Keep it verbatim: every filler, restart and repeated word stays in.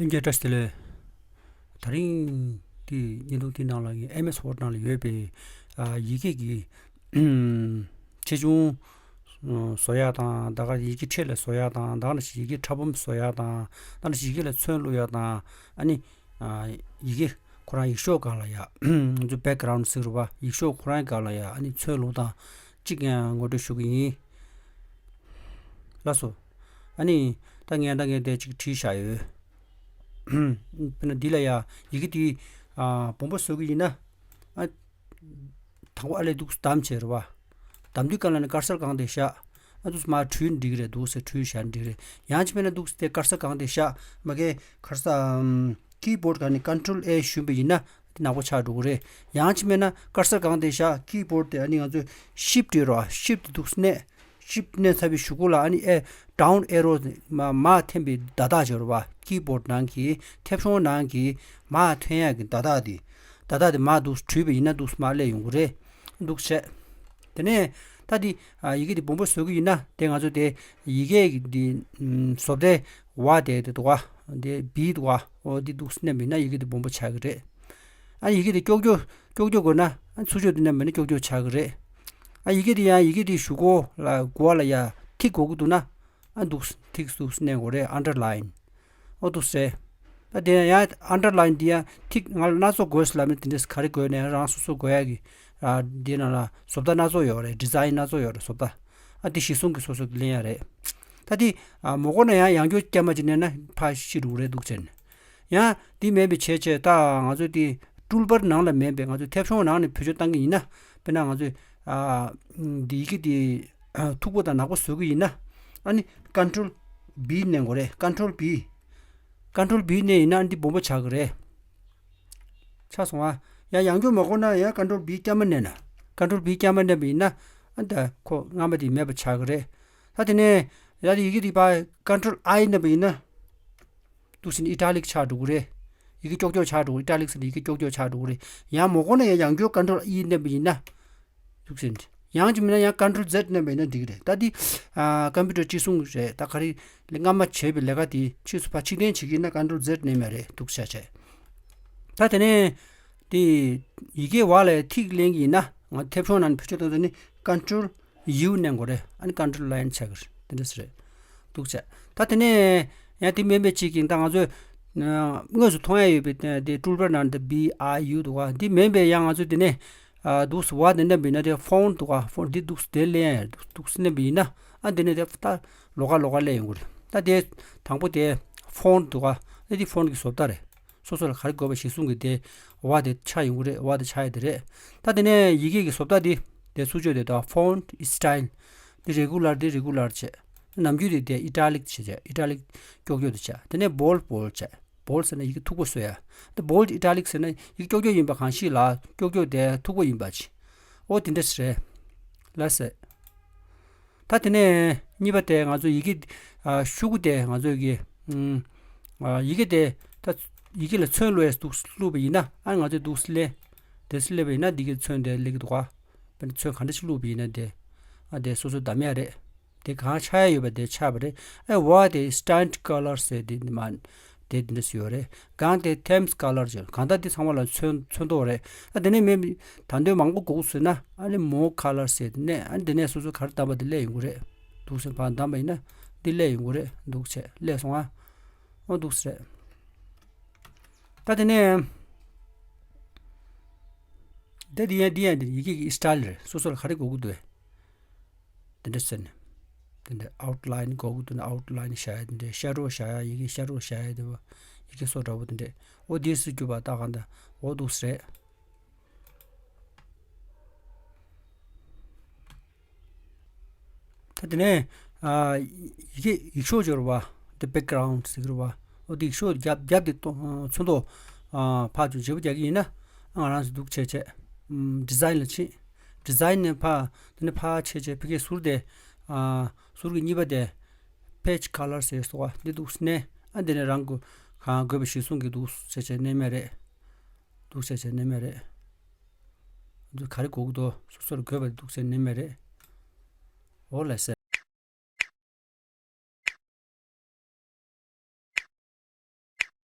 ལྷན་རྒྱས་བཀྲ་ཤིས་བདེ་ལེགས། དེ་རིང་འདི་བརྙན་ཐུང་འདི་ནང་ལ་ངས་ཨེམ་ཨེས་ཝརཌ་ནང་ལ་ཡོད་པའི་ཨ་ཡི་གེ་གི་ཆེ་ཆུང་བཟོ་ཡག་དང་། ད་ག་ཡི་གེ་ཕྲད་ལ་བཟོ་ཡག་དང་། ད་ག་ནང་བཞིན་ཡི་གེ་ཕྲ་སྦོམ་བཟོ་ཡག་དང་། ད་ག་ནང་བཞིན་ཡི་གེ་ལ་ཚོན་བླུག་ཡག་དང་། ཨ་ནི་ཨ་ཡི་གེ་ཁོ་རང་ཡིག་ཤོག་སྒང་ལ་ཡ་ང་ཚོ་བེག་གྷ་རའུནཌ་ཟེར་བ། ཡིག་ཤོག་ཁོ་རང་སྒང་ལ་ཡ་ཨ་ནི་ཚོན་བླུག་སྟངས་གཅིག་ཡང་ངོ་སྤྲོད་ཞུ་གི་ཡིན། ལགས་སོ། ཨ་ནི་ད་ངས་ད་ངས་དེ་གཅིག་བྲིས་བཞག་ཡོད། དཔེར་ན་འདི་ལ་ཡ་ཡི་གེ་འདི་ཨ་སྦོམ་པོ་བཟོ་གི་ཡིན་ན། ཨ་དང་པོ་ཨ་ལས་འདུག་བདམས་བྱས་རེད་བ། བདམས་དུས་སྒང་ལ་ནི་ཀར་སར་གང་དེ་བཞག་ཨ་འདུག་མར་བྲུས་ན་འགྲིག་གི་རེད། འདུག་སེ་བྲུས་བཞག་ན་འགྲིག་གི་རེད། ཡང་ཅིག་མེད་ན་འདུག་སེ་དེ་ཀར་སར་གང་དེ་བཞག་མ་གི་ཀར་སར་ཨམ་ཀི་བྷོརཌ་སྒང་ནས་ཀོན་ཊོལ་ཨེ་ཞུས་པ་ཡིན་ན་དེ་ནག་པོ་ཆགས་འགྲོ་གི་རེད། ཡང་ཅིག་མེད་ན་ཀར་སར་གང་དེ་བཞག་ཀི་བྷོརཌ་དེ་ཨ་ནི་ང་ཚོས་ཤིཕ་ཊི་རེད་བ། ཤིཕ་ཊི་འདུག་སེ་མནན། ཤིཕ་ཊི་མནན་ཚར་བའི་གཞུག་གུ་ལ་ཨ་ནི་ཨེ་ཌའོན་ཨེ་རོ་མ་མར་འཐེན་པའི་བརྡ་རྟགས་ཅིག་ཡོད་རེད་བ། ཀི་བྷོརཌ་ནང་གི་མཐེབ་གཞོང་ནང་གི་མར་འཐེན་ཡག་གི་བརྡ་རྟགས་དེ། བརྡ་རྟགས་དེ་མར་འདུག་སེ་བྲུས་པ་ཡིན་ན་འདུག་སེ་མར་སླེབས་ཡོང་གི་རེད། འདུག་སེ་བྱས། དེ་ནས་ད་འདི་ཨ་ཡི་གེ་འདི་སྦོམ་པོ་བཟོ་གི་ཡིན་ན། དེ་ང་ཚོ་དེ་ཡི་གེ་གི་འདི་ཨམ་བཟོ་ལྟའི་ཝ་དེ་དེ་འདུག་ག་དེ་བི་འདུག་ག་འོ་འདི་འདུག་སེ་མནན་པ་ཡིན་ན་ཡི་གེ་འདི་སྦོམ་པོ་ཆགས་ཀྱི་རེད། ཨ་ཡི་གེ་འདི་ཀྱོག་ཀྱོག་ཀྱོག་ཀྱོག་དགོས་ན། ཨ་ཚུར་ཕྱོགས་འདི་མནན་པ་ཡིན་ན་ཀྱོག་ཀྱོག་ཆགས་ཀྱི་རེད། ཨ་ཡི་གེ་འདི་ཡང་ཡི་གེ་འདི་གཞུག་གུ་ལ་གོ་བ་ལ་ཡ་ཐིག་དགོས་ཀྱི་འདུག་ན། ཨ་འདུག་སེ་ཐིག་འདུག་སེ་མནན་དགོས་རེད། ཨན་ཌར་ལའིན། ཨོ་འདུག་སེ་རེད། ད་དེ་ཡང་ཨན་ཌར་ལའིན་འདི་ཡང་ཐིག་ང་ལ་སྣ་ཚོགས་དགོས་ལབ་ན་དེ་འདྲས་ག་རེ་དགོས་ནའི་རང་སོ་སོ་དགོས་ཡག་གི་ཨ་འདི་ནང་ལ་བཟོ་ལྟ་སྣ་ཚོགས་ཡོད་རེད། ཌི་ཛའིན་སྣ་ཚོགས་ཡོད་རེད། བཟོ་ལྟ་ཨ་འདི་གཞི་བཟུང་གི་སོ་སོ་གི་ལེན་ཡག་རེད། ད་འདི་ཨ་མ་གོ་ན་ཡང་ཡང་བསྐྱར་སྐྱེལ་མ་བྱེད་ནས་ན་ཕར་ཤི་འགྲོ་གི་རེད། འདུག་སེ་བྱས་ནས་ཡང་འདི་མེད་པའི་བྱས་བྱས་ད་ང་ཚོ་འདི་ཊུལ་བར་ནང་ལ་མེད་པའི་ང་ཚོ་མཐེབ་གཞོང་ནང་ནས་བེད་སྤྱོད་བཏང་གི་ཡིན་ན། དཔེར་ན་ང་ཚོས་ཨ་འདི་ཡི་གེ་འདི་མཐུག་པོ་དང་ནག་པོ་བཟོ་གི་ཡིན་ན། ཨ་ནི་ཀོན་ཊོལ་བི་མནན་དགོས་རེད། ཀོན་ཊོལ་བི། ཀོན་ཊོལ་བི་མནན་ཡིན་ན་འདི་སྦོམ་པོ་ཆགས་ཀྱི་རེད། ཆགས་སོང་ཨ། ཡང་ཡང་བསྐྱར་མ་གོ་ན་ཡང་ཀོན་ཊོལ་བི་བསྐྱར་མ་མནན་ན། ཀོན་ཊོལ་བི་བསྐྱར་མ་མནན་པ་ཡིན་ན། ཨ་ད་ཁོ་སྔ་མ་དེ་མེད་པ་ཆགས་ཀྱི་རེད། ད་དེ་ནས་ཡང་ཡི་གེ་དེ་ཕར་ཀོན་ཊོལ་ཨའི་མནན་པ་ཡིན་ན། འདུག་སེ་ཨི་ཊ་ལིག་ཆགས་འགྲོ་གི་རེད། ཡི་གེ་ཀྱོག་ཀྱོག་ཆགས་འགྲོ་གི། ཨི་ཊ་ལིག་ཟེར་ན་ཡི་གེ་ཀྱོག་ཀྱོག་ཆགས་འགྲོ་གི་རེད། ཡང་མ་གོ་ན་ཡང་ཡང་བསྐྱར་ཀོན་ཊོལ་ཨི་མནན་པ་ཡིན་ན། འདུག་སེ་ཡང་ཅིག་མིན་ན་ཡང་ཀོན་ཊོལ་ཛེཌ་མནན་པ་ཡིན་ན་འགྲིག་གི་རེད། ད་འདི་ཨ་ཀམ་པུ་ཊར་གཅིག་མཚུངས་རེད། ད་ག་རེ་ལས་སྔ་མ་བྱས་པའི་ལས་ཀ་དེ་ཕྱིས་སུ་ཕར་ཕྱིར་འཐེན་བྱེད་ཀྱི་ཡིན་ན་ཀོན་ཊོལ་ཛེཌ་མནན་པ་རེད། འདུག་སེ་བྱས། ད་དེ་ནས་དེ་ཡི་གེ་བ་ལ་ཐིག་ལེན་གྱི་ཡིན་ན། ང་མཐེབ་གཞོང་ནང་ནས་བེད་སྤྱོད་གཏོང་ས་ནི་ཀོན་ཊོལ་ཡུ་མནན་དགོས་རེད། ཨ་ནི་ཀོན་ཊོལ་ལའིན་ཆགས་ཀྱི་རེད། དེ་འདྲ་ཟེར་རེད། འདུག་བྱས། ད་དེ་ནས་ཡང་དེ་མིན་པའི་ཅིག་གིས་ད་ང་ཚོས་ཨ་དངོས་སུ་མཐོང་ཡ་ཡོད་པའི་དེ་ཊུལ་བར་ནང་དུ་བི་ཨའི་ཡུ་འདུག་ག་འདི་མིན་པའི་ཡང་ང་ཚོས་དེ་ནས་ཨ་འདུག་སེ་བ་དེ་མནན་པ་ཡིན་ན་དེ་ཕོན་འདུག་ག་ཕོན་འདི་འདུག་སེ་དེ་ལེན་ཡ་འདུག་སེ་མནན་པ་ཡིན་ན། ཨ་དེ་ནས་དེ་ད་ལོགས་ཀ་ལོགས་ཀ་སླེབས་ཡོང་གི་རེད། ད་དེ་དང་པོ་དེ་ཕོན་འདུག་ག་ཨ་དེ་ཕོན་གྱི་བཟོ་ལྟ་རེད། སོ་སོ་ལ་ག་རེ་དགོས་པ་གཞིར་བཟུང་གི་དེ་བ་དེ་ཆགས་ཡོང་གི་རེད། བ་དེ་ཆགས་ཡ་དེ་རེད། ད་དེ་ནས་ཡི་གེ་གི་བཟོ་ལྟ་དེ་དེ་ཚུར་ཕྱོགས་དེ་ད་ཕོན་སི་ཊའིལ། དེ་རེ་གུ་ལར་དེ་རེ་གུ་ལར་བྱས། ནམ་རྒྱུན་དེ་དེ་ཨི་ཊ་ལིག་བྱས་བྱས། ཨི་ཊ་ལིག་ཀྱོག་ཀྱོག་དེ་བྱས། དེ་ནས་བོལཌ། བོལཌ་བྱས། བོལཌ་ཟེར་ན་ཡི་གེ་མཐུག་པོ་བཟོ་ཡ། དེ་བོལཌ་ཨི་ཊ་ལིག་ཟེར་ན་ཡི་གེ་ཀྱོག་ཀྱོག་ཡིན་པ་གང་ཞིག་ལ་ཀྱོག་ཀྱོག་དེ་མཐུག་པོ་ཡིན་པ་བྱས། ཨོ་དེ་འདྲ་ཞིག་རེད། ལགས་སེ། ད་དེ་ནས་གཉིས་པ་དེ་ང་ཚོ་ཡི་གེ་ཨ་ཤོག་གུ་དེ་ང་ཚོ་གི་ཨམ་ཨ་ཡི་གེ་དེ་ད་ཡི་གེ་ལ་ཚོན་བླུགས་ཡས་འདུག་བླུགས་པ་ཡིན་ན། ཨ་ང་ཚོས་འདུག་སེ་ལེན། དེ་སེ་ལེན་པ་ཡིན་ན་འདི་གི་ཚོན་དེ་སླེབས་ཀྱི་འདུག་ག་དཔེར་ན་ཚོན་ག་འདྲ་ཞིག་བླུགས་པ་ཡིན་ན་དེ་ཨ་དེ་སོ་སོ་བདམས་ཡ་རེད། དེ་གང་ཆགས་ཡ་ཡོད་པ་དེ་ཆགས་པ་རེད། ཨ་བ་དེ་སི་ཊན་ཌརཌ་ཀ་ལར་ཟེར་དེ་མ་དེ་འདི་འདྲ་ཞིག་ཡོད་རེད། གང་དེ་ཐེམ་སི་ཀ་ལར་ཟེར། གང་ལྟར་འདི་ཚང་མ་ལ་ཚོན་ཚོན་མདོག་རེད། ཨ་དེ་ནས་མེད་ད་དུང་མང་པོ་དགོས་ཟེར་ན་ཨ་ནི་མོར་ཀ་ལར་ཟེར་དེ་ནས། ཨ་ནི་དེ་ནས་སོ་སོ་ག་རེ་བདམས་པ་དེ་སླེབས་ཡོང་གི་རེད། འདུག་སེ་ཕར་བདམས་པ་ཡིན་ན་འདི་སླེབས་ཡོང་གི་རེད། འདུག་བྱས་སླེབས་སོང་ཨ། ཨོ་འདུག་སེ་རེད། ད་དེ་ནས་དེ་འདི་ཡང་འདི་ཡང་འདི་ཡི་གེ་གི་སི་ཊའིལ་རེད། སོ་སོ་ལ་ག་རེ་དགོས་ཀྱི་འདུག་དེ་འདྲ་ཟེར་ནས། དེ་འདྲ་ཨའུཊ་ལའིན་དགོས་ཀྱི་འདུག་ན་ཨའུཊ་ལའིན་བཞག་ཡ། དེ་འདྲ་ཤེ་རོ་བཞག་ཡ། ཡི་གེ་ཤེ་རོ་བཞག་ཡ་དེ་བ། ཡི་གེ་སོ་འདྲ་བོ་དེ་འདྲ། ཨོ་དེ་སུ་རྒྱུ་བ་ད་གང་ད། ཨོ་འདུག་སེ་རེད། ད་དེ་ནས་ཨ་ཡི་གེ་ཡིག་ཤོག་སྦྱོར་བ། དེ་བེག་གྷ་རའུནཌ་ཟེར་གྱི་རེད་བ། ཨོ་དེ་ཡིག་ཤོག་རྒྱབ་རྒྱབ་དེ་གཏོང་ཚོན་མདོག་ཨ་ཕར་ཚུར་བརྗེ་པོ་རྒྱག་གི་ཡིན་ན། ཨ་ང་རང་ཚོ་འདུག་བྱས་བྱས་ཨམ་ཌི་ཛའིན་ལ་ཕྱིན། ཌི་ཛའིན་ནས་ཕར་དེ་ནས་ཕར་བྱས་བྱས་ཕ་གིའི་ཟུར་དེ་ཨ་ཟུར་གྱི་གཉིས་པ་དེ་པེཇ་ཀ་ལར་ཟེར་སོགས་པ་འདི་འདུག་སེ་མནན། ཨ་འདི་ནས་རང་གི་གང་དགོས་པ་གཞིར་བཟུང་གི་འདུག་བྱས་བྱས་མནན་མེད་རེད། འདུག་བྱས་བྱས་མནན་མེད་རེད། འདི་ག་རེ་དགོས་ཀྱི་འདུག་སོ་སོར་དགོས་པ་འདུག་བྱས་མནན་མེད་རེད། འོ་ལགས་སེ།